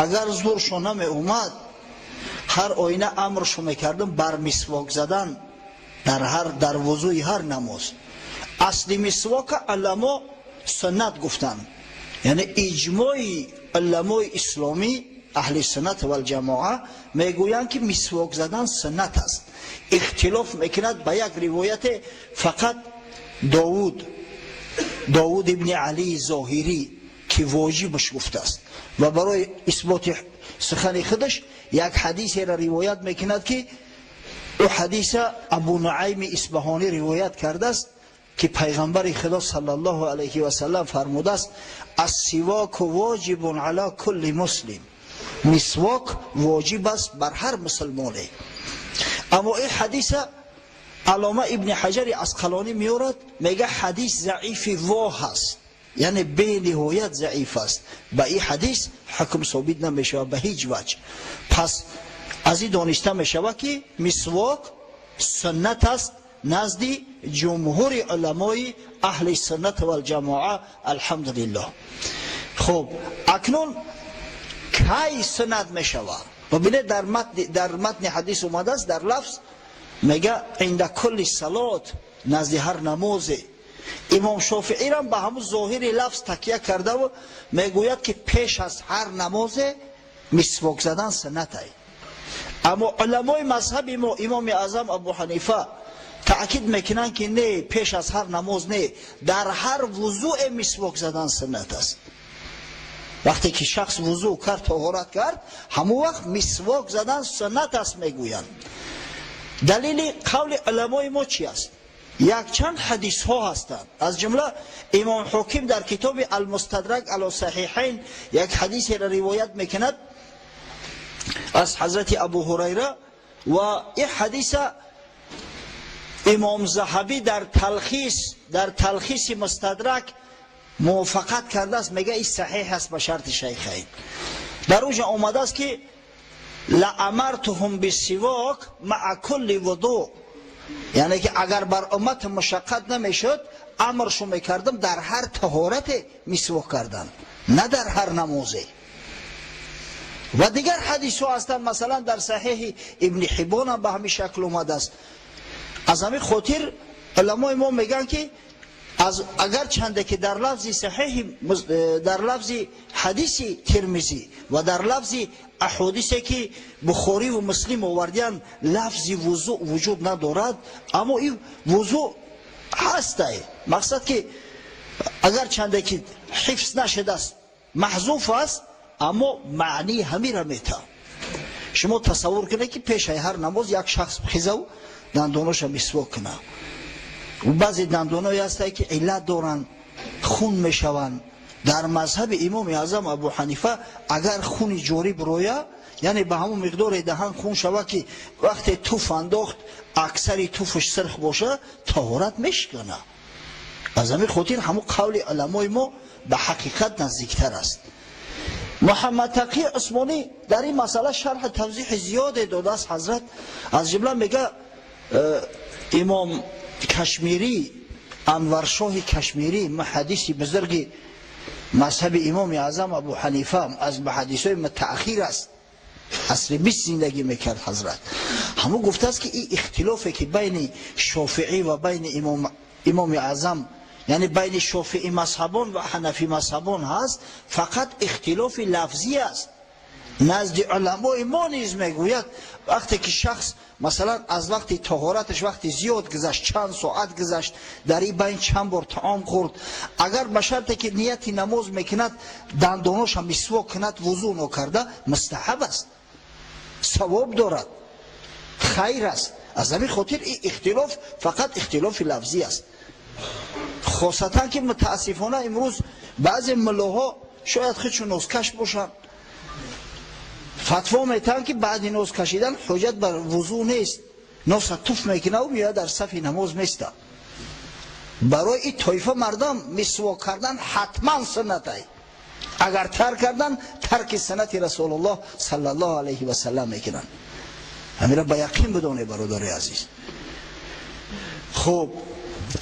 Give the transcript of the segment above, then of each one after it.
Агар зуршон намеомад, ҳар оина амршо мекардам бар мисвок задан дар ҳар дар вузӯи ҳар намоз. Асли мисвока уламо суннат гуфтанд, яъне иҷмои уламои исломӣ, аҳли суннат валҷамоа, мегӯянд, ки мисвок задан суннат аст. Ихтилоф мекунад ба як ривояте фақат Довуд ибни Алии Зоҳирӣ, ки воҷибаш гуфтааст, ва барои исботи сухани худаш як ҳадисеро ривоят мекунад, ки ӯ ҳадиса Абу Нуайми Исбаҳонӣ ривоят кардааст, ки пайғамбари Худо саллаллоҳу алайҳи васаллам фармудааст: «Ассивоку воҷибун ала кулли муслим», мисвок воҷиб аст бар ҳар мусулмоне. Аммо ин ҳадиса Аллома Ибни Ҳаҷари Асқалонӣ меорад, мега, ҳадис заифи воҳ аст, яъне бениҳоят заиф аст. Ба ин ҳадис ҳукм собит намешавад ба ҳеҷ ваҷ. Пас аз ин дониста мешавад, ки мисвок суннат аст назди ҷумҳури уламои аҳли суннат валҷамоа, алҳамдулиллоҳ. Хуб, акнун кай суннат мешавад? Бибинед, дар матни ҳадис омадааст, дар лафз мега: «Инда кулли салот», назди ҳар намозе. Имом Шофиирам ба ҳамун зоҳири лафз такя кардаву мегӯяд, ки пеш аз ҳар намозе мисвок задан суннатай. Аммо уламои мазҳаби мо, Имоми Аъзам Абу Ҳанифа, таъкид мекунанд, ки не, пеш аз ҳар намоз не, дар ҳар вузӯе мисвок задан суннат аст. Вақте ки шахс вузӯ кард, тоҳорат кард, ҳамон вақт мисвок задан суннат аст, мегӯянд. Далели қавли уламои мо чи аст? Якчанд ҳадисҳо ҳастанд. Аз ҷумла Имом Ҳоким дар китоби Алмустадрак ало Саҳиҳайн як ҳадисеро ривоят мекунад аз ҳазрати Абу Ҳурайра, ва ин ҳадиса Имом Заҳабӣ дар талхиси Мустадрак мувофиқат кардааст, мега, ин саҳиҳ аст ба шарти шайхайн. Дар уҷа омадааст, ки «لأمرتهم بالسواك مع كل وضوء», яъне ки агар бар уммат мушаққат намешуд, амршо мекардам дар ҳар таҳорате мисвок кардан, на дар ҳар намозе. Ва дигар ҳадисҳо ҳастанд, масалан, дар Саҳиҳи Ибни Ҳиббонам ба ҳамин шакл омадааст. Аз ҳамин хотир уламои мо мегӯянд, ки аз агар чанде ки дар лафзи саҳиҳи, дар лафзи ҳадиси Термизӣ ва дар лафзи аҳодисе, ки Бухориву Муслим овардиянд, лафзи вузӯ вуҷуд надорад, аммо ин вузӯ ҳастай. Мақсад, ки агар чанде ки ҳифз нашудааст, маҳзуф аст, аммо маънии ҳамира мета. Шумо тасаввур кунед, ки пешаи ҳар намоз як шахс хизав дандоноша мисвок кунад. Баъзе дандоное ҳастае, ки иллат доранд, хун мешаванд. Дар мазҳаби Имоми Аъзам Абу Ҳанифа, агар хуни ҷорӣ бироя, яъне ба ҳамон миқдоре даҳан хун шавад, ки вақте туф андохт, аксари туфш сирх боша, таҳорат мешикана. Аз ҳамин хотир ҳамон қавли уламои мо ба ҳақиқат наздиктар аст. Муҳаммад Тақӣ Усмонӣ дар ин масъала шарҳи тавзиҳи зиёде додааст ҳазрат. Аз ҷумла мега, Имом Кашмирӣ, Анваршоҳи Кашмирӣ, муҳаддиси бузурги мазҳаби Имоми Аъзам Абу Ҳанифа, аз муҳаддисои мутаахир аст, асри 20 зиндагӣ мекард ҳазрат, ҳамун гуфтааст, ки ин ихтилофе, ки байни Шофиӣ ва байни Имоми Аъзам, яъне байни шофиӣ мазҳабон ва ҳанафӣ мазҳабон ҳаст, фақат ихтилофи лафзӣ аст. Назди уламои мо низ, мегӯяд, вақте ки шахс, масалан, аз вақти тоҳораташ вақти зиёд гузашт, чанд соат гузашт, дар ин байн чанд бор таом хӯрд, агар ба шарте ки нияти намоз мекунад, дандоноша мисвок кунад, вузӯ нокарда, мустаҳаб аст, савоб дорад, хайр аст. Аз ҳамин хотир ин ихтилоф фақат ихтилофи лафзӣ аст. Хосатан ки мутаассифона имрӯз баъзе муллоҳо шояд худшон носкаш бошанд, фатво метаҳанд, ки баъди нос кашидан ҳуҷҷат бар вузӯ нест. Носа туф мекунаву меояд, дар сафи намоз места. Барои ин тоифа мардам мисвок кардан ҳатман суннатай. Агар тарк кардан, тарки суннати Расулуллоҳ саллаллоҳу алайҳи васалам мекунанд. Ҳамира ба яқин бидоне, бародари азиз. Хуб,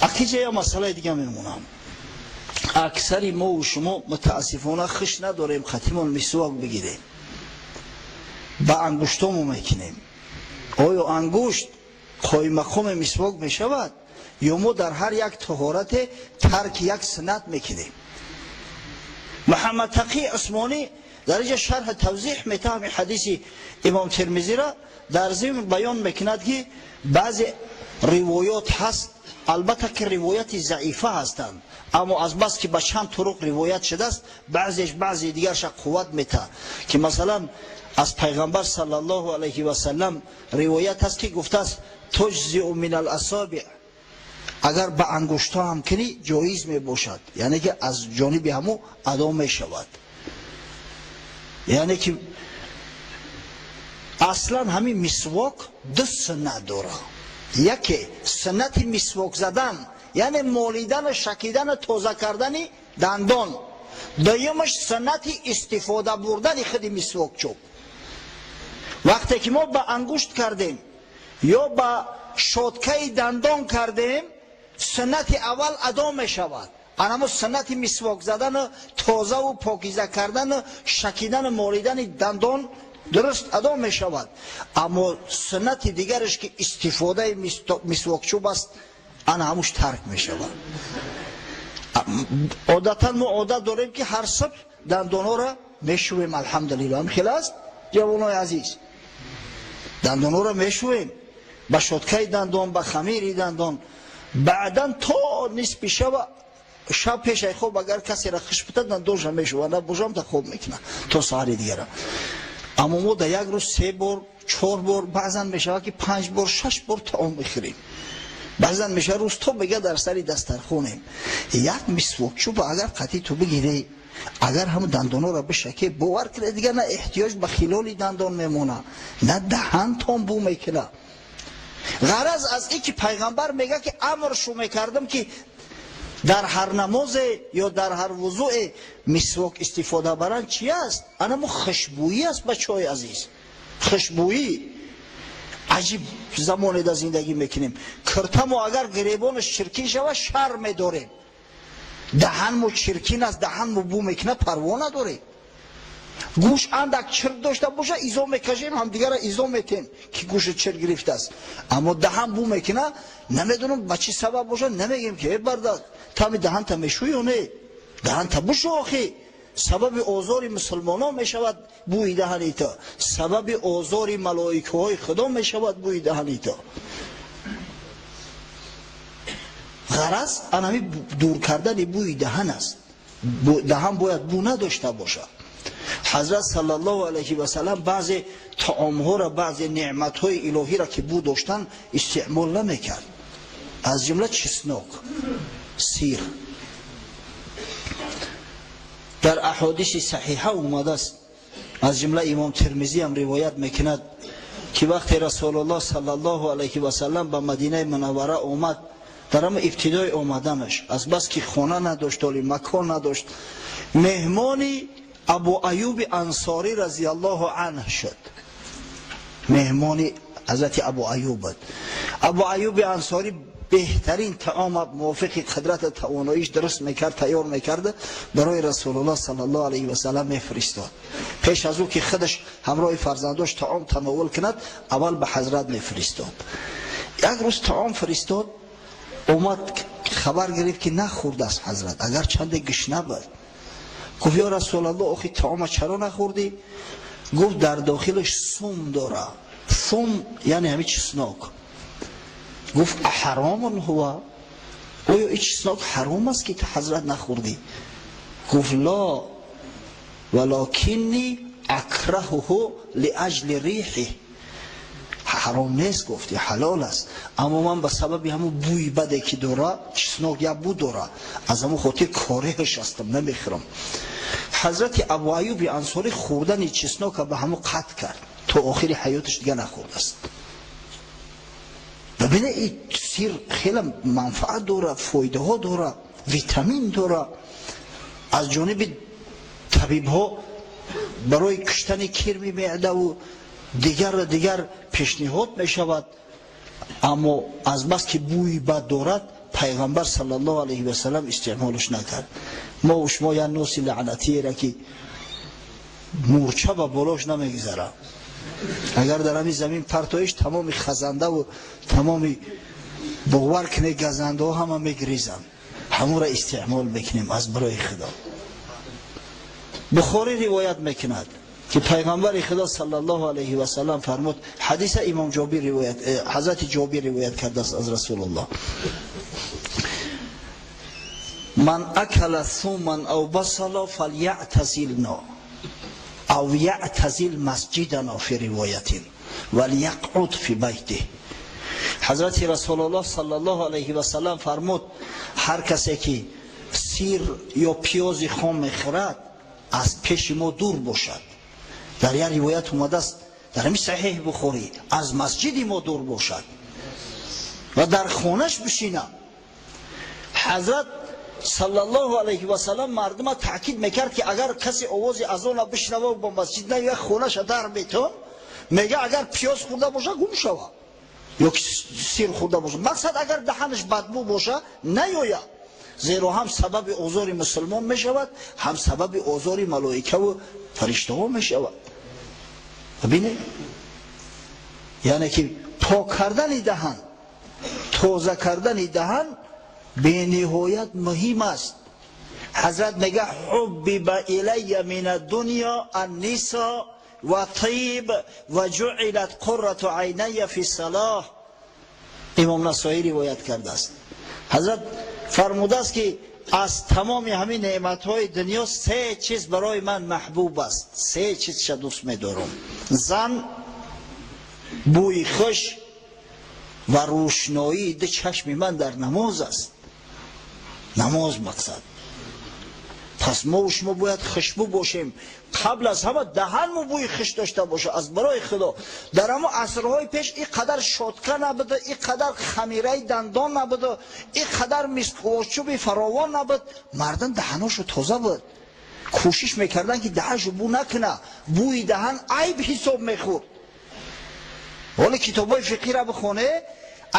акиҷа я масъалаи дига мемонам. Аксари мову шумо мутаассифона хуш надорем хатимон мисвок бигирем. Ба ангуштомо мекунем. Оё ангушт қоиммақоми мисвок мешавад ё мо дар ҳар як таҳорате тарки як суннат мекунем? Муҳаммад Тақӣ Усмонӣ дар инҷа шарҳ тавзеҳ метаҳам ҳадиси имом Термизиро, дар зимн баён мекунад, ки баъзе ривоят ҳаст, албатта ки ривояти заифа ҳастанд, аммо аз бас ки ба чанд туруқ ривоят шудааст, баъзеш баъзе дигарша қувват метаҳад, ки масалан аз пайғамбар саллаллоҳу алайҳи васаллам ривоят ҳаст, ки гуфтааст: تجزئ من الأصابع. Агар ба ангуштҳо ҳам кунӣ, ҷоиз мебошад, яъне ки аз ҷониби ҳамо адо мешавад. Яъне ки аслан ҳамин мисвок ду суннат дорад. Яке суннати мисвок задан, яъне молидану шакидану тоза кардани дандон. Дуюмаш суннати истифода бурдани худи мисвокчӯб. Вақте ки мо ба ангушт кардем ё ба щёткаи дандон кардем, суннати аввал адо мешавад. Анамо суннати мисвок задану тозаву покиза кардану шакидану молидани дандон дуруст адо мешавад, аммо суннати дигараш, ки истифодаи мисвокчӯб аст, ана ҳамуш тарк мешавад. Одатан мо одат дорем, ки ҳар субҳ дандонҳоро мешӯем. Алҳамдулилло, ҳам хел аст, ҷавонои азиз. Дандонҳоро мешӯем ба щёткаи дандон, ба хамири дандон. Баъдан то нисфи шаба, шаб пешаи хоб, агар касеро хиш бутад, дандонша мешӯва, набошам та хоб мекунад то саҳари дигара. Аммо мо дар як рӯз се бор, чор бор, баъзан мешавад, ки панҷ бор, шаш бор таом мехӯрем. Баъзан мешавад, рӯз то мега дар сари дастархонем. Як мисвокчӯба агар қатъи ту бигирӣ, агар ҳам дандонҳоро бишакӣ, бовар кунед, дигар на эҳтиёҷ ба хилоли дандон мемонад, на даҳантон бӯ мекунад. Ғараз аз ин ки пайғамбар мега, ки амр шу мекардам, ки дар ҳар намозе ё дар ҳар вузӯе мисвок истифода баранд, чи аст? Анамо хушбӯӣ аст, бачаҳои азиз, хушбӯӣ. Аҷиб замоне дар зиндагӣ мекунем. Киртамо агар гиребонаш чиркин шавад, шарм медорем. Даҳанмо чиркин аст, даҳанмо бӯ мекунад, парво надорем. Гӯш андак чирк дошта боша, изо мекашем, ҳамдигара изо метем, ки гӯши чирк гирифтааст. Аммо даҳан бӯ мекуна, намедонам ба чӣ сабаб боша, намегем, ки э барда, тами даҳанта мешӯй ё не? Даҳанта бушӯ охи, сабаби озори мусулмонон мешавад бӯи даҳани ту, сабаби озори малоикаҳои худо мешавад бӯи даҳани ту. Ғараз анами дур кардани бӯи даҳан аст. Даҳан бояд бӯ надошта бошад. Ҳазрат саллаллоҳу алайҳи васаллам баъзе таомҳоро, баъзе неъматҳои илоҳиро, ки бӯ доштан, истеъмол намекард, аз ҷумла чеснок, сир. Дар аҳодиси саҳиҳа омадааст, аз ҷумла имом Термизӣ ҳам ривоят мекунад, ки вақте Расулуллоҳ саллаллоҳу алайҳи васаллам ба Мадинаи Мунаввара омад, дар ҳама ибтидои омаданаш, аз бас ки хона надошт, оли макон надошт, меҳмони Абу Аюби Ансорӣ разияллоҳу анҳ шуд. Меҳмони ҳазрати Абу Аюб буд. Абу Аюби Ансорӣ беҳтарин таома мувофиқи қудрата тавоноиш дуруст мекард, тайёр мекард, барои Расулуллоҳ саллаллоҳу алайҳи васаллам мефиристод. Пеш аз ӯ ки худаш ҳамроҳи фарзандош таом тановул кунад, аввал ба ҳазрат мефиристод. Як рӯз таом фиристод, омад, хабар гирифт, ки нахӯрдааст ҳазрат, агар чанде гушна буд. Гуфт: ё Расулаллоҳ, охи таома чаро нахӯрдӣ? Гуфт: дар дохилаш сум дора. Сум яъне ҳами чеснок. Гуфт: حرام هو؟ Оё ин чеснок ҳаром аст, ки ту ҳазрат нахӯрдӣ? Гуфт: لا ولكني أكرهه لأجل ريحه. Ҳаром нест, гуфти, ҳалол аст, аммо ман ба сабаби ҳамун бӯи баде, ки дора, чеснок як бӯ дора, аз ҳамун хотир кореҳаш ҳастам, намехӯрам. Ҳазрати Абу Аюби Ансорӣ хӯрдани чеснока ба ҳамун қатъ кард, то охири ҳаёташ дига нахӯрдааст. Бибине, ин сир хеле манфаат дора, фоидаҳо дора, витамин дора. Аз ҷониби табибҳо барои куштани кирми меъдаву дигарро дигар пешниҳод мешавад, аммо азбаски бӯи бад дорад, пайғамбар саллаллоҳу алайҳи васаллам истеъмолаш накард. Мо шумо як носи лаънатиера, ки мӯрча ба болош намегузарад. Агар дар ҳамин замин партоиш, тамоми хазандаву тамоми бовар кунед, газандаҳо ҳама мегризанд. Ҳамонро истеъмол мекунем аз барои Худо. Бухорӣ ривоят мекунад, ки пайғамбари Худо саллаллоҳу алайҳи васаллам фармуд. Ҳадиса имом Ҷобир ривоят, ҳазрати Ҷобир ривоят кардааст аз Расулуллоҳ: ман акала суман ав басала фалятазилна ав ятазил масҷидана фи ривоятин валяқъуд фи байтиҳ. Ҳазрати Расулуллоҳ саллаллоҳу алайҳи васаллам фармуд: ҳар касе ки сир ё пиёзи хом мехӯрад, аз пеши мо дур бошад. Дар як ривоят омадааст дар ҳамин Саҳеҳи Бухорӣ: аз масҷиди мо дур бошад ва дар хонаш бишинад. Ҳазрат саллаллоҳу алайҳи васаллам мардума таъкид мекард, ки агар касе овози азона бишнава, ба масҷид наояд, хонаша дар метон. Мега, агар пиёз хӯрда боша, гум шава, ё ки сир хӯрда боша, мақсад, агар даҳанаш бадбӯ боша, наёяд, зеро ҳам сабаби озори мусулмон мешавад, ҳам сабаби озори малоикаву фариштаҳо мешавад. Бинед, яъне ки пок кардани даҳан, тоза кардани даҳан бениҳоят муҳим аст. Ҳазрат мега: ҳуббиба илайя мин аддунё аннисо ва тиб ва ҷуилат қуррату айная фи салоҳ. Имом Насоӣ ривоят кардааст. Ҳазрат фармудааст, ки аз тамоми ҳамин неъматҳои дунё се чиз барои ман маҳбуб аст, се чизша дӯст медорам: зан, бӯи хуш ва рӯшноии ду чашми ман дар намоз аст. Намоз мақсад. Пас мо шумо бояд хушбӯ бошем. Қабл аз ҳама даҳанмо бӯи хуш дошта боша. Аз барои Худо, дар ҳамо асрҳои пеш ин қадар щётка набуда, ин қадар хамираи дандон набуда, ин қадар мисквочуби фаровон набуд. Мардум даҳаношу тоза буд, кӯшиш мекарданд, ки даҳаншу бӯ накуна. Бӯи даҳан айб ҳисоб мехӯрд. Ҳоле китобҳои фиқҳира бихоне,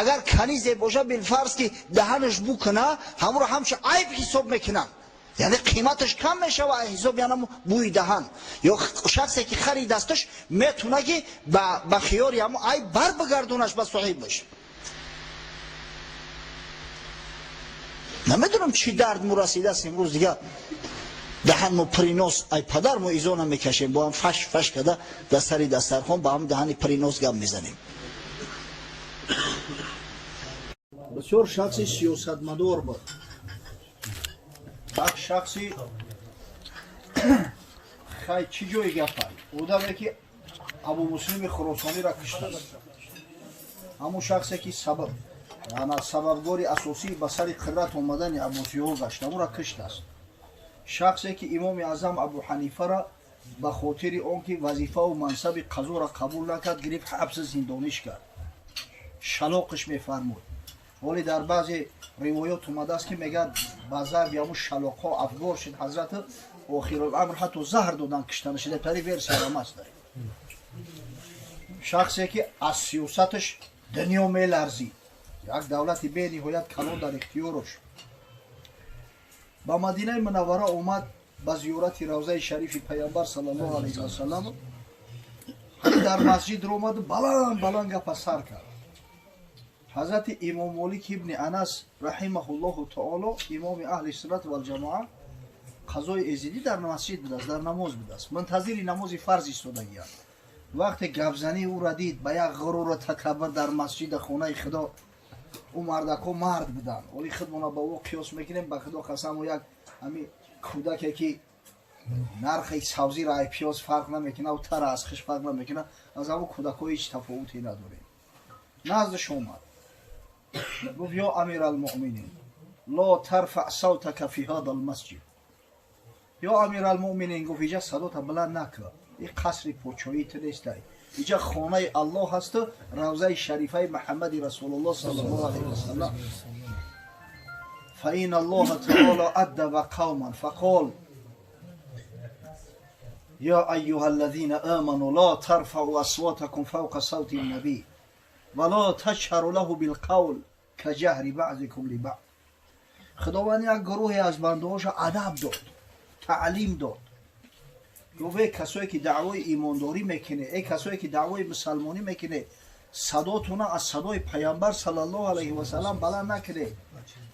агар канизе боша, билфарз, ки даҳанаш бӯ куна, ҳамонро ҳамчун айб ҳисоб мекунанд, яъне қиматаш кам мешава ҳисоб яъне бӯи даҳан. Ё шахсе ки хари дасташ метуна, ки ба хиёри ҳамо айб бар бигардонаш ба соҳибаш. Намедонам, чӣ дард мо расидааст имрӯз. Дигар даҳан мо принос, ай падар, мо изо намекашем, бо ҳам фаш фаш карда дар сари дастархон ба ҳам даҳани принос гап мезанем. Бисёр шахси сиёсатмадор буд, як шахси, хай, чӣ ҷои гапай, одаме ки Абумуслими Хуросониро киштааст, ҳамун шахсе ки сабаб ана сабабгори асосии ба сари қудрат омадани аббосиҳо гашт, ҳамура киштааст. Шахсе ки имоми аъзам Абу Ҳанифара ба хотири он ки вазифаву мансаби қазоро қабул накард, гирифт, ҳабси зиндониш кард, шалоқиш мефармуд. Вале дар баъзе ривоёт омадааст, ки мегӯяд, ба зарби ҳамун шалоқҳо афгор шуд ҳазрат, охируламр ҳатто заҳр додан, киштанаш. Тари версиярам аст. Шахсе ки аз сиёсаташ дунё меларзид, як давлати бениҳоят калон дар ихтиёрош, ба Мадинаи Мунаввара омад ба зиёрати равзаи шарифи Пайғамбар саллаллоҳу алайҳи васаллам. Дар масҷид ромаду баланд баланд гапа сар кард. Ҳазрати имом Молик ибни Анас раҳимаҳуллоҳу таоло, имоми аҳли суннат валҷамоа, қазои эзидӣ дар масҷид будааст, дар намоз будааст, мунтазири намози фарз истодагианд. Вақте гапзании ӯра дид, ба як ғуруру такаббур дар масҷида, хонаи Худо. Ӯ мардакҳо мард буданд, оли худмона ба ӯ қиёс мекунем, ба Худо қасам, як ҳами кӯдаке ки нархи савзиро ай пиёз фарқ намекунад, тара аз хиш фарқ намекунад, аз ҳамон кӯдакҳо ҳеҷ тафовуте надорем. Наздаш омад, гуфт: «Ё амир алмуъминин, ло тарфаъ савтака фи ҳада алмасҷид». «Ё амир алмуъминин, — гуфт, — иҷа садота баланд накун, ин қасри подшоҳии ту нестай, иҷа хонаи Аллоҳ ҳасту равзаи шарифаи Муҳаммади Расулуллоҳ саллаллоҳу алайҳи васаллам. فإن الله تعالى أدب قوما فقال: يا أيها الذين آمنوا لا ترفعوا أصواتكم فوق صوت النبي ولا تجهروا له بالقول كجهر بعضكم لبعض». Худованд як гурӯҳе аз бандаҳоша адаб дод, таълим дод. Гуфт эй касое ки даъвои имондорӣ мекунед, эй касое ки даъвои мусалмонӣ мекунед, садотуна аз садои паямбар саллаллоҳу алайҳи васаллам баланд накунед.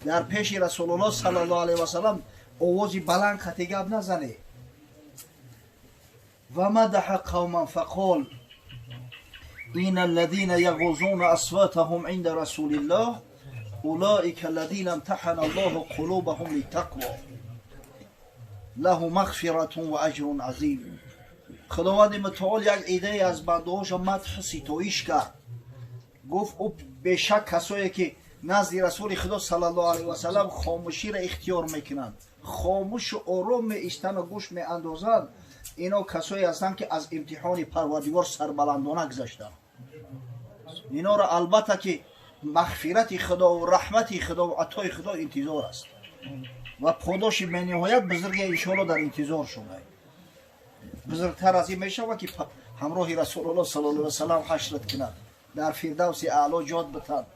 Дар пеши Расулуллоҳ саллаллоҳу алайҳи васаллам овози баланд қати гап назанед. Ва мадаҳа қавман фақол ин аллазина яғузуна асватаҳум инда расулиллоҳ улоика аллазина имтаҳана Аллоҳу қулубаҳум литтақво лаҳу мағфиратун ва аҷрун азим. Худованди мутаол як идае аз бандаҳоша мадҳу ситоиш кард. Гуфт ӯ бешак касое ки назди Расули Худо саллаллоҳу алайҳи васаллам хомӯширо ихтиёр мекунанд, хомӯшу ором меистану гӯш меандозанд, ино касое ҳастанд ки аз имтиҳони Парвардигор сарбаландона гузаштанд. Инора албатта ки мағфирати Худову раҳмати Худову атои Худо интизор аст ва подоши бениҳоят бузурге иншоалло дар интизор шуда. Бузургтар аз ин мешавад ки ҳамроҳи Расулуллоҳ саллаллоҳу алайҳи васаллам ҳашрат кунад, дар фирдавси аъло ҷод битанд.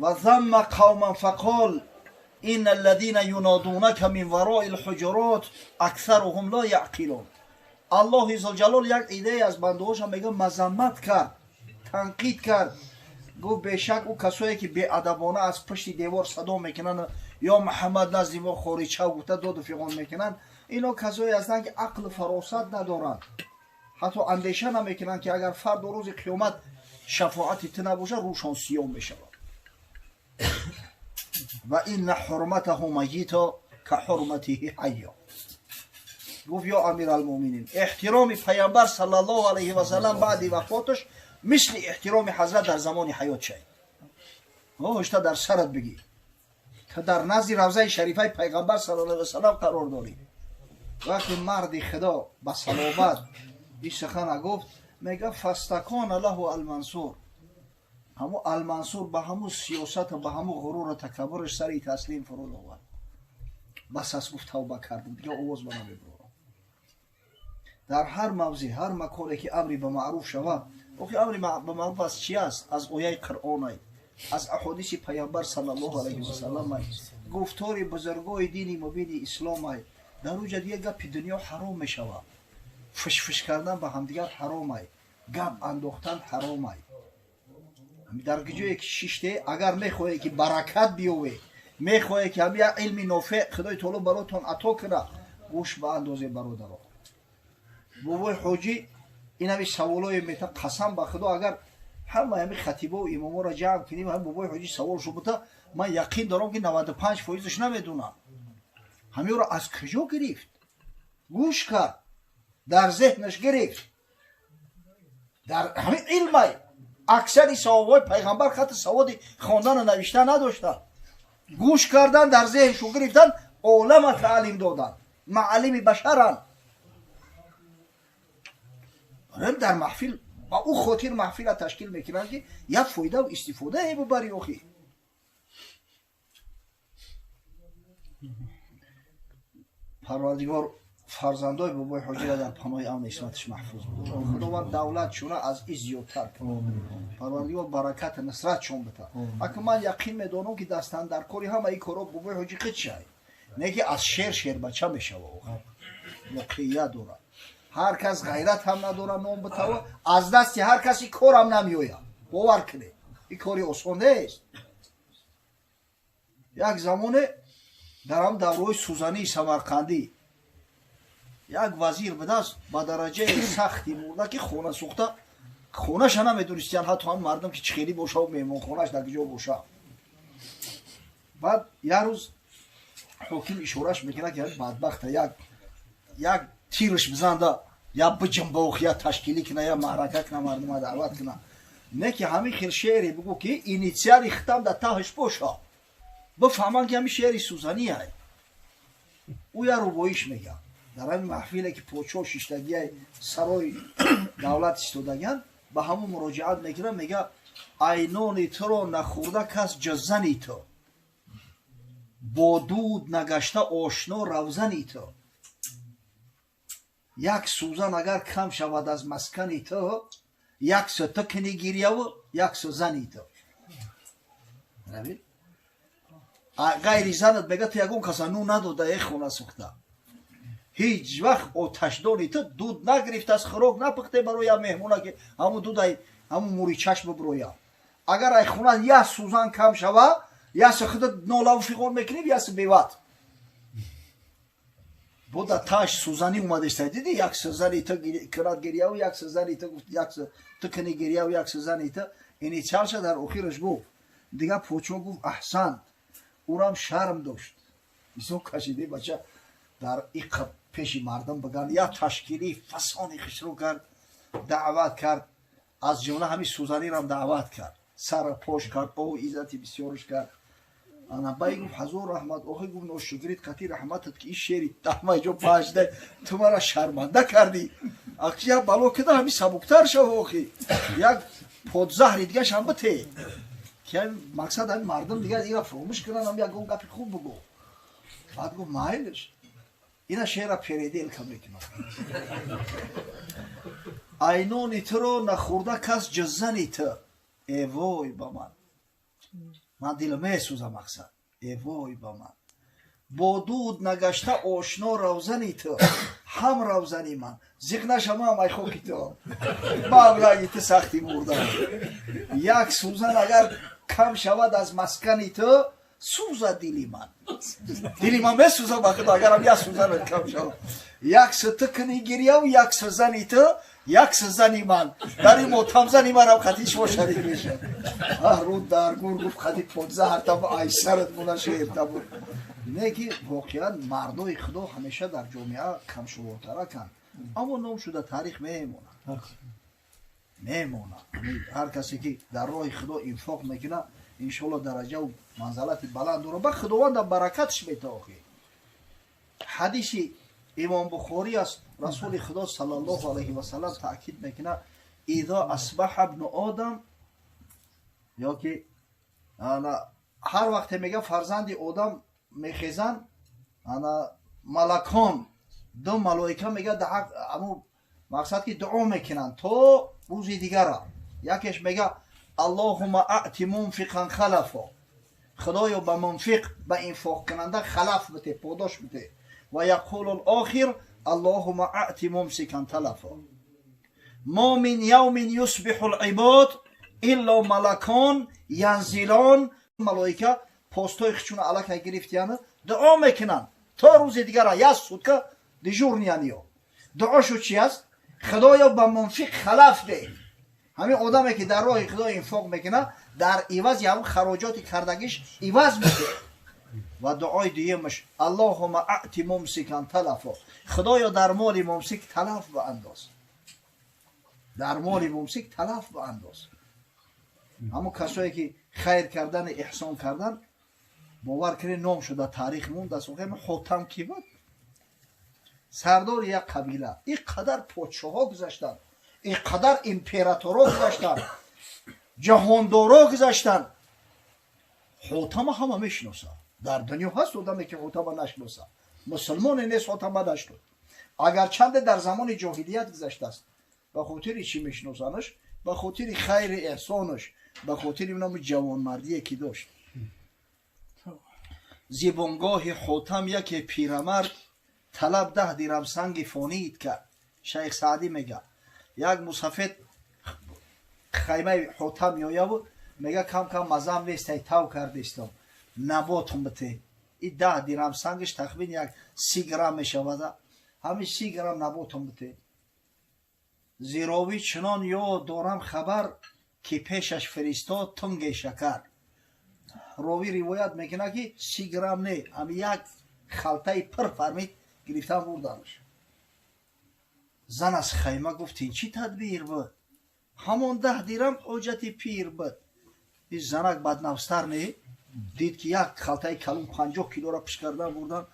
Ва замма қавман фақол ин аллазина юнодунака мин варои лҳуҷурот аксаруҳум ло яъқилун. Аллоҳи зулҷалол як идае аз бандаҳоша мега мазаммат кард, танқид кард. Гуфт бешак ӯ касое ки беадабона аз пушти девор садо мекунанд ё Муҳаммад назди мо хориҷа гуфта доду фиғон мекунанд, ино касое ҳастанд ки ақлу фаросат надоранд, ҳатто андеша намекунанд ки агар фардо рӯзи қиёмат шафоати ту набошад, рӯшон сиём мешавад. Ва инна ҳурматаҳу майито ка ҳурматиҳи ҳайё. Гуфт ё амиралмӯминин, эҳтироми паямбар саллаллоҳу алайҳи васаллам баъди вафоташ мисли эҳтироми ҳазрат дар замони ҳаёт шай. Ҳошта дар сарат бигӣ та дар назди равзаи шарифаи пайғамбар саллаллоҳу алайҳи васаллам қарор дорӣ. Вақте марди Худо ба салобат ин сухана гуфт, мега фастакона лаҳу Алмансур. Ҳамун Алмансур ба ҳамун сиёсату ба ҳамун ғуруру такаббураш сари таслим фуруд овард. Бас аст, гуфт, тавба кардам, дига овоз ба намебурам. Дар ҳар мавзеъ, ҳар маконе ки амри ба маъруф шавад, охи амри ба маъруф аз чи аст? Аз ояи Қуръон, аз аҳодиси паямбар саллаллоҳу алайҳи васаллам, гуфтори бузургои дини мубини ислом. Дар уҷа дига гапи дунё ҳаром мешавад, фишфиш кардан ба ҳамдигар ҳаромай, гап андохтан ҳаромай. Дар ҷое ки шиште, агар мехоҳе ки баракат биёве, мехоҳе ки ҳами як илми нофеъ Худои таоло баротон ато кунад, гӯш ба андозе, бародаро. Бобои ҳоҷӣ ин ҳами саволое мета, қасам ба Худо, агар ҳама ҳами хатибову имоморо ҷамъ кунем, ҳами бобои ҳоҷӣ саволшо бута, ман яқин дорам ки 95%-аш намедонам. Ҳамиёро аз куҷо гирифт? Гӯш кард, дар зеҳнаш гирифт, дар ҳамин илмай. Аксари саҳобаҳои пайғамбар хатти саводи хондану навиштан надоштанд, гӯш кардан, дар зеҳншон гирифтан, олама таълим додан, маълими башаранд. Дар маҳфил ба ӯ хотир маҳфила ташкил мекунанд ки як фоидаву истифодае бубарӣ. Охи Парвардигор фарзандои бобои ҳоҷира дар паноҳи амни исматаш маҳфуз бидорад. Худованд давлатшона аз ин зиёдтар кунад. Парвардигор баракати нусратшон бита. Ака ман яқин медонам ки дастандаркори ҳама ин корҳо бобои ҳоҷи қичай, не ки аз шер шербача мешава. Охир воқеият дорад, ҳар кас ғайрат ҳам надорад ном битава, аз дасти ҳар каси корам намеояд. Бовар кунед, ин кори осон нест. Як замоне дар ҳам давраҳои сӯзании Самарқандӣ як вазир будааст, ба дараҷаи сахти мурда ки хона сӯхта, хонаша намедонистиян ҳатто ҳам мардум ки чӣ хелӣ бошаву меҳмонхонаш дар куҷо боша. Баъд як рӯз ҳоким ишораш мекунад ки бадбахта як тирш бизанда, я биҷимбох, я ташкилӣ куна, я маърака куна, мардума даъват куна, не ки ҳамин хел шеъре бигӯ ки инициали хитам дар таҳаш боша, бифаҳманд ки ҳамин шеъри сӯзанӣ ай. Ӯ я рубоиш мегӯяд дар ҳамин маҳфиле ки подшоҳ шиштагиай, сарои давлат истодагианд, ба ҳамун муроҷиат мекунад, мега: айнони туро нахӯрда кас ҷаззани ту, бо дуд нагашта ошно равзани ту, як сӯзан агар кам шавад аз маскани ту, як сӯ ту кунӣ гирьяву, як сӯ зани ту. Ғайри занат, мега, ту ягон каса ну надода, э хона сӯхта. Ҳеҷ вақт оташдони ту дуд нагирифтааст, хӯрок напухте барои як меҳмона, ки ҳамун дудай ҳамун муричаш биброя. Агар ай хона як сӯзан кам шава, ясе худат нолаву фиғон мекунӣ, ясе беват. Буда таш сӯзанӣ омадеста, диди, як сӯзани ту кунад гирьяву як сӯзани ту гуфт, як ту кунӣ гирьяву як сӯзани ту инициалша дар охираш гуфт. Дигар подшоҳ гуфт: «Аҳсант». Урам шарм дошт, исо кашиде бача дар иқа пеши мардум биган. Як ташкилии фасони хишрӯ кард, даъват кард, аз ҷумла ҳамин сӯзанирам даъват кард, сара пош кард, о иззати бисёрш кард. Ана бай гуфт: «Ҳазор раҳмат, охи». Гуфт: «Ношукрит қати раҳматат, ки ин шери даҳмай ҷо пажда ту мара шарманда кардӣ. Ак як бало кида, ҳами сабуктар шав, охи як подзаҳри дигашам бите, ки мақсад ҳами мардум дигар ира фуромӯш кунанд, ҳам ягон гапи хуб бугӯ». Баъд гуфт: «Майлиш, ина шеъра переделка мекунам. Айнони туро нахӯрда кас ҷуззани ту, эвой ба ман, ман дилам месӯза, мақсад, эвой ба ман, бо дуд нагашта ошно равзани ту, ҳам равзани ман, зиқ нашамам, ай хоки ту, маблаги ту сахти мурдам. Як сӯзан агар кам шавад аз маскани ту, сӯзад дили ман, дили ман месӯзад ба худо, агарам як сӯзан кам шавад. Як сӯ ту кунӣ гирьяву як сӯзани ту, як сӯзани ман, дар ин мотамзани манам хати шумо шарик мешавад». Аҳ, рӯ дар гур, гуфт: «Хати подзаҳртабу айсарат муна шеъртабу». Не ки воқеан мардои худо ҳамеша дар ҷомеа камшумортараканд, аммо ном шуда таърих мемонад, мемонад. Ҳар касе ки дар роҳи худо инфоқ мекунад, иншоалло дараҷаву манзалати баланд дорад, ба худованда баракатш метоохӣ. Ҳадиси имом Бухорӣ аст, расули худо саллаллоҳу алайҳи васалам таъкид мекунад: «إذا أصبح ابن آدم», ё ки ҳар вақте мега фарзанди одам мехезанд, ана малакон, ду малоика мега, аму мақсад ки дуо мекунанд то рӯзи дигара. Якеш мега: «اللهم أعط منفقا خلفا», худоё, ба мунфиқ, ба инфоқкунанда халаф бите, подош бите. ويقول الآخر: اللهم أعط ممسكا تلفا. ما من يوم يصبح العباد إلا ملكان ينزلان. Малоика постои хичуна аллакай гирифтияна, дуо мекунанд то рӯзи дигара, як сутка дежурный яниё. Дуошу чи аст? Худоё, ба мунфиқ халаф деҳ. Ҳамин одаме ки дар роҳи худо инфоқ мекунад, дар ивази ҳамн хароҷоти кардагиш иваз медеҳ. Ва дуои дуюмаш: اللهم أعط ممسكا تلفا, худоё, дар моли мумсик талаф баандоз, дар моли мумсик талаф баандоз. Ҳамон касое ки хайр кардан, эҳсон кардан, бовар кунед, ном шуда таърих мондааст. Ҳотам ки буд? Сардори як қабила. Ин қадар подшоҳҳо гузаштанд, ин қадар императорҳо гузаштанд, ҷаҳондорҳо гузаштанд, Ҳотама ҳама мешиносад. Дар дунё ҳаст одаме ки Ҳотама нашиносад? Мусулмоне нест Ҳотама нашинос, агарчанде дар замони ҷоҳилият гузаштааст. Ба хотири чӣ мешиносанаш? Ба хотири хайри эҳсонаш, ба хотири номи ҷавонмардие ки дошт. Зибонгоҳи Ҳотам яке пирамард талаб 10 дирам санги фонид кард. Шайх Саъдӣ мега, як мусафед хаймаи Ҳотам меояву мега: «Кам кам мазам нестай, тав кардистам, наботум бите». И 10 дирам сангиш тахмин як 30 грамм мешавада, ҳамин 30 грамм наботум бите. Зировӣ чунон ёд дорам хабар, ки пешаш фиристод тунге шакар. Ровӣ ривоят мекунад, ки 30 грамм не, ҳами як халтаи пир фармид, гирифтан бурданаш. Зан аз хайма гуфт: «Ин чӣ тадбир буд? Ҳамон 10 дирам ҳоҷати пир буд». Ин занак баднафстар не, дид ки як халтаи калон 50 килора пиш кардан бурдан.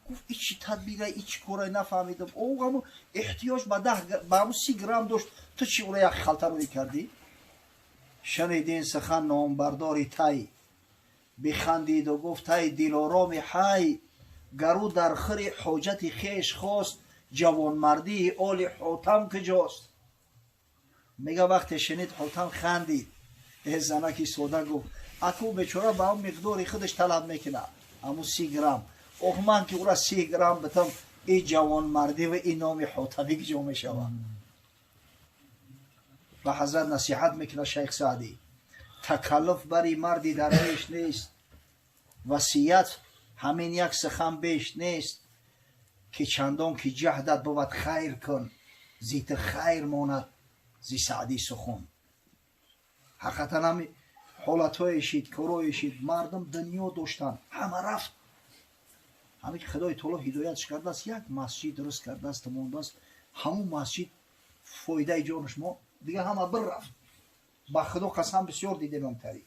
Гуфт: «И чӣ тадбира, и чӣ кора, нафаҳмидам. О ҳамун эҳтиёҷ ба даҳ, ба ҳамун 30 грамм дошт, ту чӣ ура як халта рӯй кардӣ?» Шунид ин сухан номбардори тай, бихандиду гуфт: «Ай дилороми ҳай, гару дар хири ҳоҷати хеш хост, ҷавонмардии оли Ҳотам куҷост?» Мега, вақте шунид Ҳотам, хандид. Э, занаки сода гуфт: «Аку бечора ба он миқдори худаш талаб мекунад, ҳамун 30 грамм. Ох, ман ки ура 30 грамм битам, Ин ҷавонмардӣ ва ин номи ҳотамӣ куҷо мешавад? Ба ҳазрат насиҳат мекунад шайх Саъдӣ: такаллуф бари марди дарвеш нест, васият ҳамин як сухан беш нест, ки чандон ки ҷаҳдат бувад хайр кун, зи ту хайр монад зи Саъдӣ сухан. Ҳақиқатан ҳами ҳолатҳое шид, корое шид, мардум дунё доштанд, ҳама рафт. Ҳамин ки Худои таоло ҳидоятш кардааст, як масҷид дуруст кардааст, мондааст, ҳамун масҷид фоидаи ҷонаш мо, дигар ҳама бир рафт. Ба Худо қасам, бисёр дидем амтари.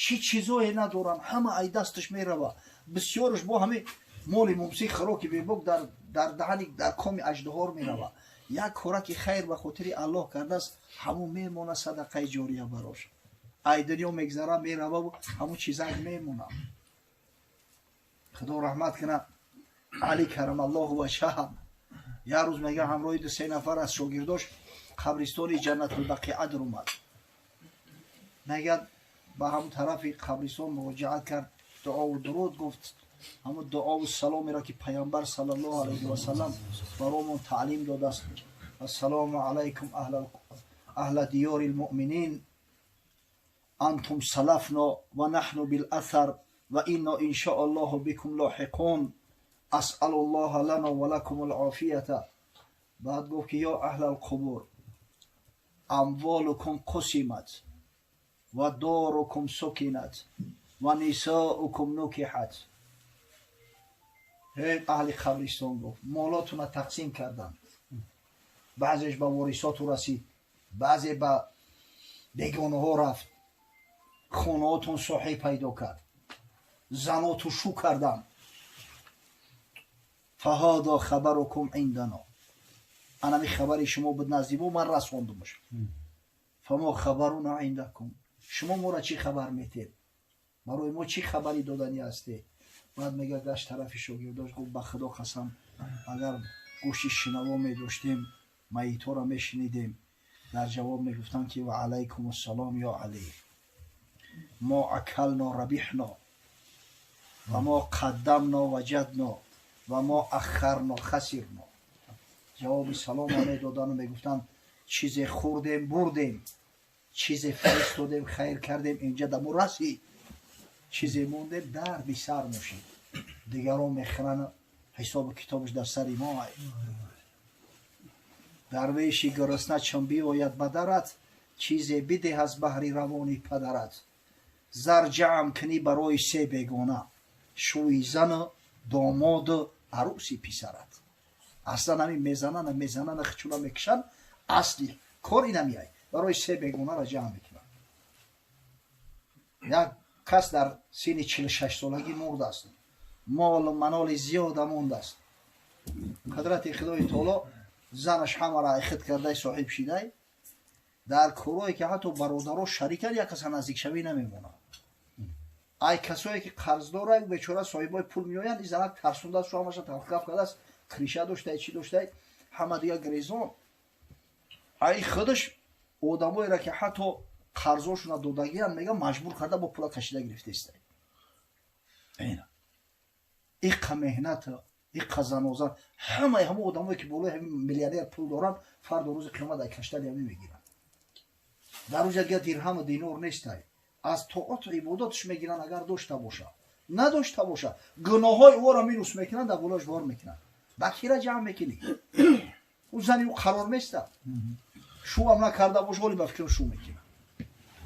Чӣ чизое надоранд, ҳама ай дасташ мерава. Бисёраш бо ҳами моли мумсик, хӯроки бебок дар даҳани, дар коми аждаҳор мерава. Як кораки хайр ба хотири Аллоҳ кардааст, ҳамун мемона садақаи ҷория барош. Ай дунё мегзара, мерававу ҳамун чизак мемона. Худо раҳмат кунад Али карамаллоҳу ваҷҳаҳ. Як рӯз, мега, ҳамроҳи ду се нафар аз шогирдош қабристони Ҷаннатулбақиа даромад. Мегӯяд, ба ҳамун тарафи қабристон муроҷиат кард, дуову дуруд гуфт, ҳамун дуову саломеро, ки Паямбар саллаллоҳу алайҳи васаллам баромон таълим додааст: «Ассалому алайкум аҳла диёри лмуъминин, антум салафно ва наҳну билаthар ва инно иншоа аллоҳу бикум лоҳиқун, асалу ллоҳа лано ва лакум алофията». Баъд гуфт, ки «Ё аҳла алқубур, амволукум қусимат ва дорукум сукинат ва нисоукум нукиҳат». Эй аҳли қабристон, гуфт, молотуна тақсим карданд, баъзеш ба ворисоту расид, баъзе ба бегонаҳо рафт, хонаотон соҳиб пайдо кард, заноту шу карданд. «Фаҳода хабарукум индано», анами хабари шумо буд назди мо, ман расондумаш. «Фамо хабаруна индакум», шумо моро чӣ хабар метед, барои мо чӣ хабари доданӣ ҳастед? Баъд мега, гашт тарафи шогирдош, гуфт: «Ба Худо қасам, агар гӯшти шинаво медоштем, майитҳоро мешунидем, дар ҷавоб мегуфтанд, ки ва алайкум ассалом ё Алӣ, мо акално рабиҳно ва мо қаддамно ваҷадно ва мо аххарно хасирно». Ҷавоби салома медодану мегуфтанд: чизе хӯрдем, бурдем, чизе фиристодем, хайр кардем, инҷа дамо расид, чизе мондем, дарди сар мошид, дигарон мехӯранд, ҳисобу китобаш дар сари мо». Дарвеши гурусна чун биояд ба дарат, чизе бидеҳ аз баҳри равони падарат. Зар ҷамъ кунӣ барои се бегона: шӯи зану домоду арӯси писарат. Аслан ҳамин мезанана, мезанана, хичуна мекушанд, асли кор инамиай, барои се бегонаро ҷамъ мекунанд. Як кас дар синни 46-солагӣ мурдааст, молу маноли зиёда мондааст. Қудрати Худои таоло, занаш ҳамаро айхид кардай, соҳиб шидай. Дар корое ки ҳатто бародаро шарикан, як каса наздикшавӣ намемонад. Ай касое ки қарздора, бечора соҳибои пул меоянд, и занак тарсондааст, шу ҳамаша талхгаф кардааст, криша доштай, чӣ доштай, ҳама дига грезон. Ай худаш одамоеро, ки ҳатто қарзошуна додагиян, мега, маҷбур карда, бо пула кашида гирифтаистай. Иқа меҳната, иқа занозан, ҳамаи ҳамон одамое ки болои ҳамин миллионер пул доранд, фардо рӯзи қиёмат ай каштани ҳамин мегиранд. Дар рӯза дига дирҳаму динор нестай, аз тоату ибодатш мегиранд, агар дошта боша. Надошта боша, гуноҳҳои ӯро минус мекунанд, дар болош бор мекунанд. Ба кира ҷамъ мекунӣ? Ӯ зани ӯ қарор места, шӯам накарда боша, ҳоли ба фикрам шу мекунад.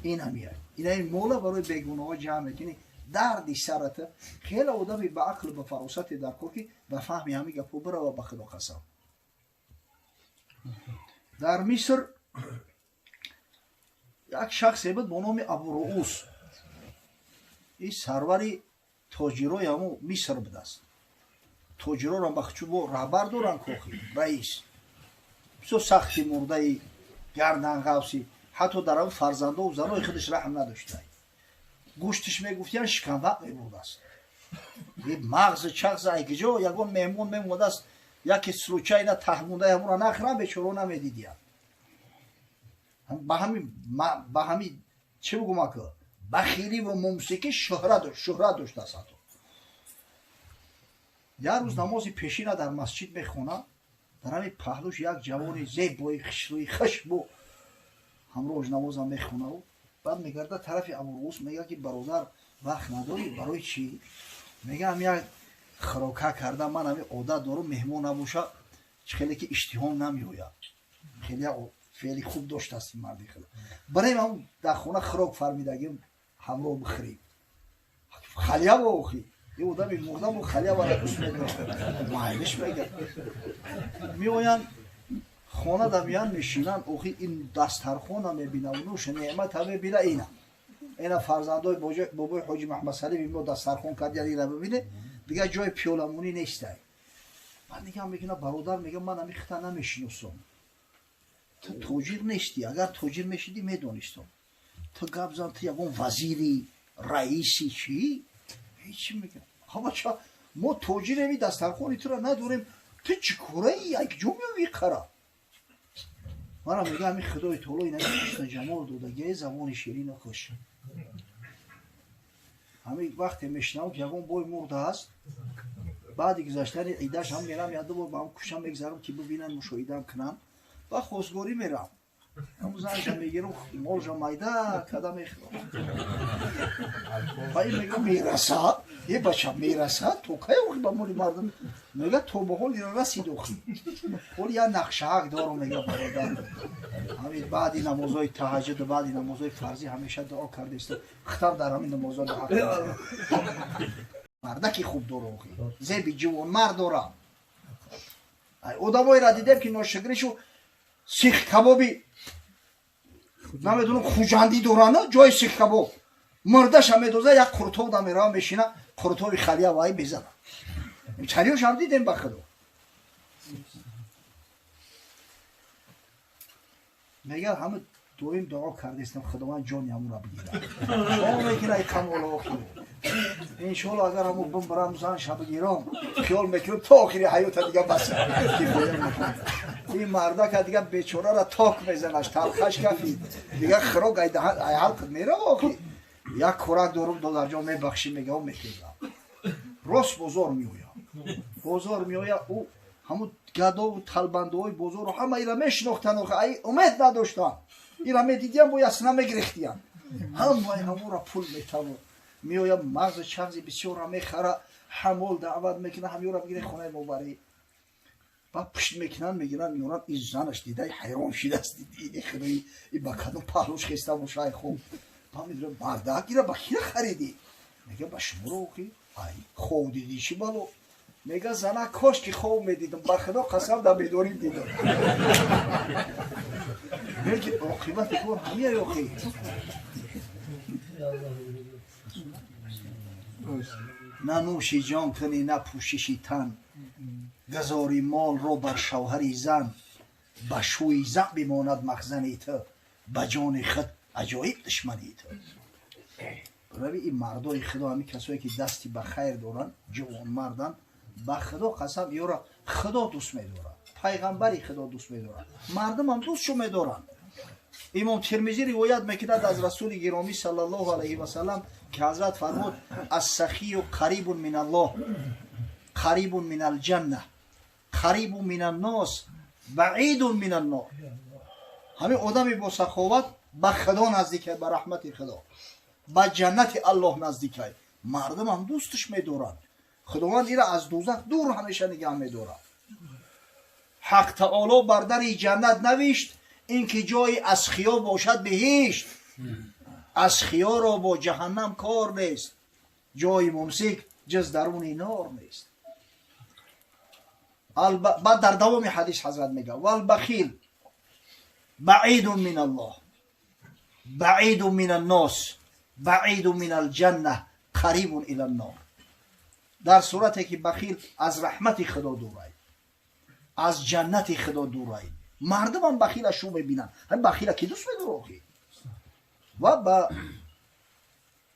Ин ҳамия, ина ин мола барои бегуноҳҳо ҷамъ мекунӣ, дарди сарата. Хеле одами ба ақлу ба фаросате дар кор, ки ба фаҳми ҳамин гапҳо бирава. Ба Худо қасам, дар Миср як шахсе буд бо номи Абуруус. Ин сарвари тоҷирои ҳамун Миср будааст. Тоҷирорам ба чӯбо раҳбар доранд, кохи раис. Бисёр сахти мурдаи гарданғавси, ҳатто дар ҳамн фарзандову занои худаш раҳм надоштай. Гӯштиш, мегуфтиян, шиканвақ мебурдааст, мағзи чағзи айгиҷо ягон меҳмон мемодааст, яке случайно таҳмондаи ҳамура нахӯрам, бечоро намедидиян. Ба ҳами чӣ бугум, ака, бахилӣ ва мумсикӣ шӯҳрат доштааст. Ҳатто Як рӯз намози пешина дар масҷид мехона, дар ҳамин паҳлӯш як ҷавони зебои хушрӯи хушбу ҳамроҳш намозам мехонаву баъд мегарда тарафи Абурус, мега ки бародар, вақт надорӣ? Барои чӣ? Мега ҳам як хирока карда, ман ҳамин одат дорум, меҳмон набоша, хеле ки иштиҳом намеояд. Хеле феъли хуб доштааст ин марди худо. Барем ҳам дар хона хирок фармидагим, ҳамроҳ бихӯрем. Халиява охи. Ин одами мурдаму халиявара дӯст медорад. Майлиш мега. Меоянд хона да меян мешинанд, охи ин дастархона мебинам, нӯша неъмата мебина ина. Ина фарзандои бобои ҳоҷи Маҳмадсалим мо дастархон кардиян, ира бибине, дигар ҷои пиёламонӣ нестай. Баъд нигоҳ мекунам, бародар мега, ман ҳамин хита намешиносам. Ту тоҷир нестӣ, агар тоҷир мешидӣ медонистам. Ту гап зан, ту ягон вазири, раиси чӣ? Ҳечи мегам. Ҳамача мо тоҷиреми, дастархони тура надорем, ту чӣ кораи, як ҷо меоӣ қара? Мана мега ҳамин Худои таоло ина ҳусну ҷамол додагия, забони ширину хуш. Ҳамин вақте мешунавам ки ягон бой мурдааст, баъди гузаштани идаш ҳам мерам, як ду бор ба ҳам кӯча мегзарам ки бибинам, мушоҳидаам кунам, ба хостгорӣ мерам. Ҳамун занша мегирам, молша майда када мехӯрам. Ва ин мега мерасад, е бача мерасад, то кай охи ба моли мардум? Мега то ба ҳол ира расид охи. Ҳол як нақшаак дорам, мега бародар. Ҳамин баъди намозҳои таҳаҷҷуд, баъди намозҳои фарзӣ ҳамеша дуо кардаистам. Хитаб дар ҳамин намозҳо дуо кардам. Мардаки хуб дора охи. Зеби ҷавонмард дорам. Одамоеро дидем ки ношукришу сих кабоби намедонам хуҷандӣ доранд, ҷои сих кабоб. Мурдаша медоза, як қуртов да мерава мешина, қуртови халия вай мезана. Чариёшам дидем ба худо. Мега ҳама доим дуо кардистам, Худованд ҷони ҳамонро бигирад. Чо мекунад камоло охир? Иншоалло агар ҳамон бимбарам, занша бигирам, хиёл мекунам то охири ҳаёта дига бас кифоя мекунам. Ин мардака дига бечорара ток мезанаш, талхаш кафид. Дига хирок ай ҳалқ мерава охи. Як корак дорум, додарҷон мебахшӣ, мега, мехезам. Рост бозор меояд. Бозор меояд, ӯ ҳамун гадову талбандаҳои бозорро ҳама ира мешинохтанд, охи ай умед надоштанд. Ира медидиям, бо ясна мегирехтиян. Ҳамаи ҳамонро пул метавон. Меояд мағзи чағзи бисёрро мехара, ҳамол даъват мекунад, ҳамёро бигире хонаи мо барӣ. Баъд пушт мекунанд, мегиранд, меоранд, ин занаш дидай ҳайрон шидааст, диди худои, ин ба кадом паҳлӯш хеста боша, ай хоб. Баъд медонам, мардак ира ба кира харидӣ? Мега ба шуморо охи. Ай хоб дидӣ чӣ бало? Мега зана кош ки хоб медидам, ба худо қасам дар бедорӣ дидам. Меги оқибати кор ҳамия охи. На нӯши ҷон кунӣ, на пӯшиши тан, гузори молро бар шавҳари зан, ба шӯи зан бимонад махзани ту, ба ҷони худ аҷоиб душмани ту. Рави ин мардои худо, ҳамин касое ки дасти ба хайр доранд, ҷавонмарданд, ба худо қасам ёро худо дӯст медорад, пайғамбари худо дӯст медорад, мардумам дӯстшо медоранд. Имом Тирмизӣ ривоят мекунад аз расули гиромӣ саллаллоҳу алайҳи васаллам ки ҳазрат фармуд: ассахию қарибун мин аллоҳ, қарибун мин алҷанна, қарибун мин аннос, баидун мин аннор. Ҳамин одами бо саховат ба худо наздикай, ба раҳмати худо, ба ҷаннати аллоҳ наздикай. Мардумам дӯстш медоранд. Худованд ира аз дӯзах дур ҳамеша нигаҳ медорад. Ҳақ таоло бар дари ҷаннат навишт ин ки ҷои асхиё бошад биҳишт. Асхиёро бо ҷаҳаннам кор нест, ҷои мумсик ҷуз даруни нор нест. Баъд дар давоми ҳадис ҳазрат мега: валбахил баидун мин аллоҳ, баидун мин аннос, баидун мин алҷанна, қарибун ила ннор. Дар сурате ки бахил аз раҳмати худо дурай, аз ҷаннати худо дурай, мардумам бахила шу мебинанд. Ҳамин бахила ки дӯст медора охи? Ва ба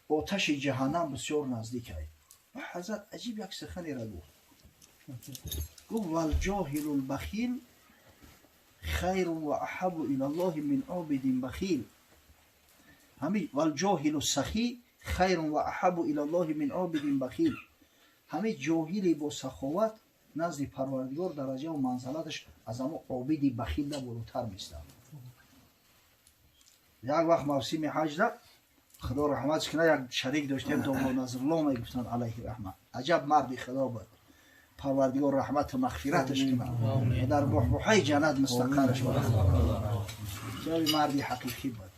оташи ҷаҳаннам бисёр наздикай. Ва ҳазрат аҷиб як суханеро гуфт. Гуфт: валҷоҳилу лбахил хайрун ва аҳабу ила ллоҳи мин обидин бахил. Ҳамин валҷоҳилу сахӣ хайрун ва аҳабу ила ллоҳи мин обидин бахил. Ҳамин ҷоҳили бо саховат назди Парвардигор дараҷаву манзалаташ аз ҳамо обиди бахилда болотар меистад. Як вақт мавсими ҳаҷда, Худо раҳматш кунад, як шарик доштем, домло Назрулло мегуфтанд, алайҳи раҳмат. Аҷаб марди Худо буд. Парвардигор раҳмату мағфираташ кунад ва дар буҳбуҳаи ҷаннат мустақарраш бошад. Ҷаби марди ҳақиқӣ буд.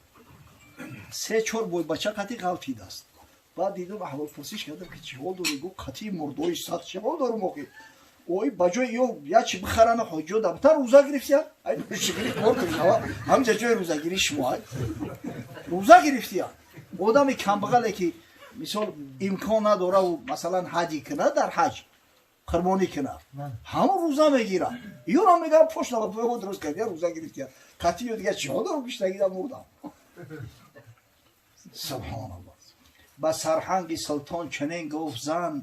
3-4 бойбача қатӣ ғалтидааст. Баъд дидум, аҳволпурсиш кардам, ки чӣ ҳол дорӣ? Гуфт, қатии мурдои сахт чӣ ҳол дорум охи? Ой, ба ҷои ё як чи бихарана ҳоҷиё дабтар рӯза гирифтия? Ай шикри кор кунава, ҳамҷа ҷои рӯзагирӣ шумо ай. Рӯза гирифтия. Одами камбағале ки мисол имкон надораву масалан ҳаҷи кунад, дар ҳаҷ қурбонӣ кунад, ҳамон рӯза мегирад. Ёро мегӯям, пошна ба дуруст кардия, рӯза гирифтия. Қатиё дига чӣ ҳол дорум, гиштагида мурдам. Субҳоналлоҳ. Ба сарҳанги султон чунин гуфт зан,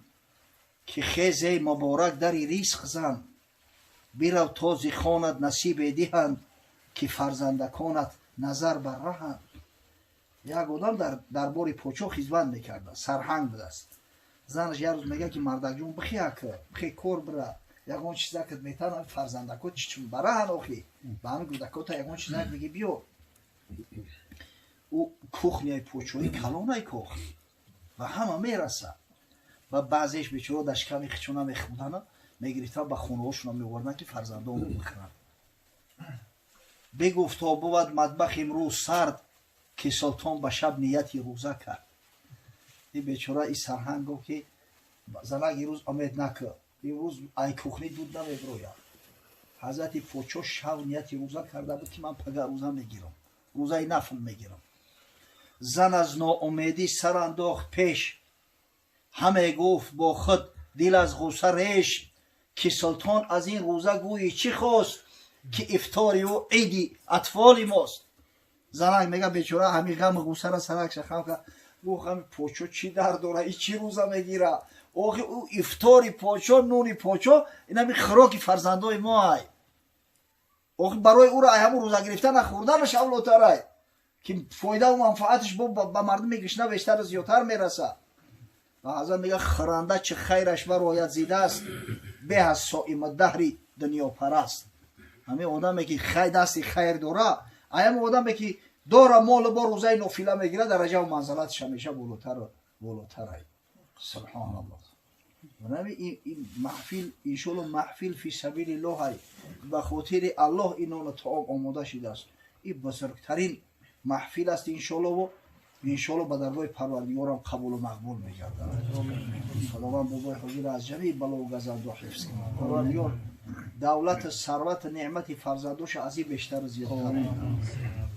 ки хезе муборак дари ризқ зан, бирав този хонат насибе диҳанд, ки фарзандаконат назар бар раҳанд. Як одам дар дарбори подшоҳ хизмат мекарда, сарҳанг будааст. Занаш як рӯз мегӯяд, ки мардакҷон, бихе, ак бихе, кор бира, ягон чизакат метавонам, фарзандако чичун бараҳан охи, ба ҳамин кӯдакота ягон чизак биги биё. Ӯ кухняи подшоҳӣ калонай кох ва ҳама мераса ва баъзеш бечора дар шиками хичона мехӯрдана, мегирифтан, ба хонаҳошона меоварданд, ки фарзандон бихӯранд. Бигуфт, то бувад матбах имрӯз сард, ки султон ба шаб нияти рӯза кард. И бечора и сарҳанг гуфт, ки занак, имрӯз умед накӯ, имрӯз ай кухни дуд намебирояд. Ҳазрати подшоҳ шав нияти рӯза карда буд, ки ман пага рӯза мегирам, рӯзаи нафл мегирам. Зан аз ноумедӣ сар андохт пеш, ҳаме гуфт бо худ дил аз ғусса реш, ки султон аз ин рӯза гӯйи чӣ хост, ки ифтори ӯ иди атфоли мост. Занак мега, бечора ҳамин ғаму ғуссара саракша хам кард, гуфт, ҳами подшоҳ чӣ дард дора, и чӣ рӯза мегира? Охи ӯ ифтори подшоҳ, нуни подшоҳ, инами хӯроки фарзандои мо ай. Охи барои ӯро ай ҳамун рӯза гирифтана хӯрданаш авлотарай, ки фоидаву манфааташ ба мардуми гишна бештару зиёдтар мерасад. Ва ҳазрат мега, хӯранда чӣ хайраш барояд зидаст, беҳ аз соима даҳри дунёпараст. Ҳамин одаме ки дасти хайр дора, аямо одаме ки дора молу бо рӯзаи нофила мегирад, дараҷаву манзалаташ ҳамеша болотару болотарай. Субҳоналлоҳ. Нами ин маҳфил иншоалло маҳфил фи сабилиллоҳ ай, ба хотири Аллоҳ ин нону таом омода шидааст. Ин бузургтарин маҳфил аст иншоалло, иншоалло ба даргоҳи Парвардигорам қабулу мақбул мегардад. Худованд бобои ҳозира аз ҷамеи балову газандо ҳифз кунад. Парвардигор давлату сарвату неъмати фарзандоша аз ин бештару зиёдтар.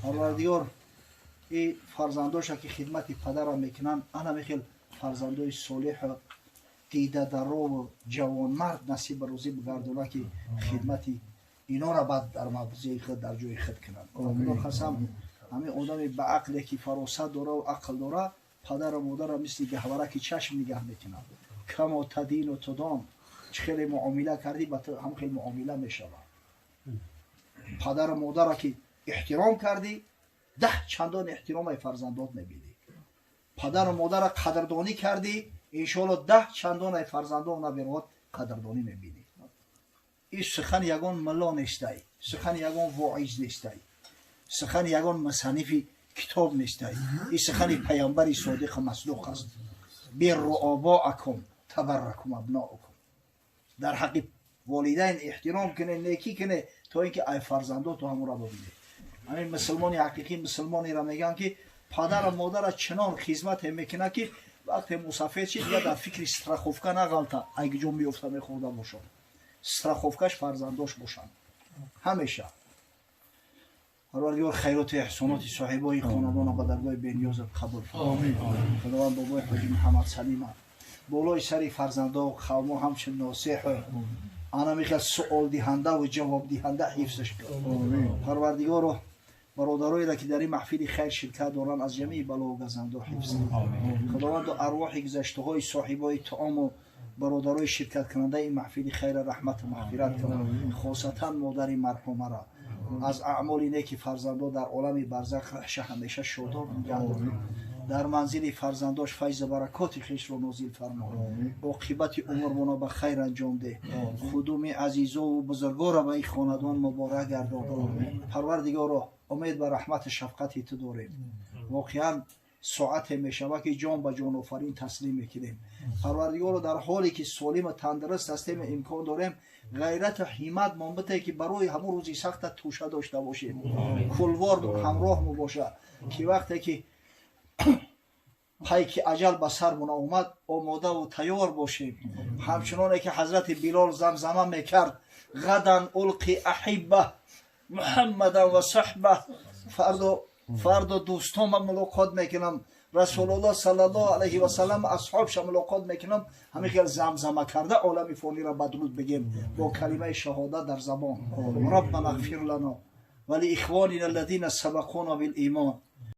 Парвардигор и фарзандоша ки хидмати падарам мекунанд, ана мехел фарзандои солеҳу дидадарову ҷавонмард насиба рӯзӣ бигардона, ки хидмати инора баъд дар мавзеи худ, дар ҷои худ кунанд. Қасам, ҳамин одами ба ақле ки фаросат дораву ақл дора, падару модарро мисли гаҳвараки чашм нигаҳ мекунад. Камо тадину тудон, чӣ хеле муомила кардӣ, ба ту ҳам хел муомила мешавад. Падару модарро ки эҳтиром кардӣ, 10 чандон эҳтиромаи фарзандот мебинӣ. Падару модарро қадрдонӣ кардӣ, иншоалло 10 чандонаи фарзандон наберод қадрдонӣ мебинӣ. Ин сухани ягон мулло нестай, сухани ягон воиз нестай, сухани ягон мусаннифи китоб нестай, ин сухани паёмбари содиқу масдуқ аст. Бирру обоакум табарракум абноукум. Дар ҳаққи волидайн эҳтиром кунед, некӣ кунед, то ин ки ай фарзандоту ҳамонро бибинед. Ҳамин мусулмони ҳақиқӣ мусулмонеро мегӯянд, ки падару модарро чунон хизмате мекунад, ки вақте мусафед шид, дигар дар фикри страховка нағалта, ай ҷо меёфта мехӯрда бошад, страховкаш фарзандош бошанд ҳамеша. Парвардигор хайроту эҳсоноти соҳибои хонадона ба даргоҳи бениёзат қабул фармо. Худованд бобои ҳоҷи Муҳаммад Салима болои сари фарзандо қавмо ҳамчун носеҳу ана мехел суолдиҳандаву ҷавобдиҳанда ҳифзаш кун. Парвардигоро, бародароеро ки дар ин маҳфили хайр ширкат доранд, аз ҷамеи балову газандо ҳифз кун. Худованду арвоҳи гузаштаҳои соҳибои таому бародарои ширкаткунандаи ин маҳфили хайра раҳмату мағфират кунад, хосатан модари марҳумара аз аъмоли неки фарзандо дар олами барзах раҳша ҳамеша шодоб нигаҳ дорад. Дар манзили фарзандош файзу баракоти хешро нозил фармо. Оқибати умрмонро ба хайр анҷом деҳ. Худуми азизову бузургоро ба ин хонадон муборак гардон. Парвардигоро, умед ба раҳмати шафқати ту дорем. Воқеан, соате мешавад, ки ҷон ба ҷонофарин таслим мекунем. Парвардигоро, дар ҳоле ки солиму тандуруст ҳастем, имкон дорем, ғайрату ҳиммат мон бите, ки барои ҳамун рӯзи сахта тӯша дошта бошем, кулвор ҳамроҳ мебошад, ки вақте ки пайки аҷал ба сармон омад, омодаву тайёр бошем. Ҳамчуноне ки ҳазрати Билол замзама мекард: «غدا ألقي الأحبة محمدا وصحبه». Фардо, фардо дӯстонма мулоқот мекунам, Расулуллоҳ саллаллоҳу алайҳи васаллам, асҳобша мулоқот мекунам. Ҳамин хел замзама карда, олами фониро бадруд бигем бо калимаи шаҳодат дар забон. ربنا اغفر لنا ولإخواننا الذين سبقونا بالإيمان.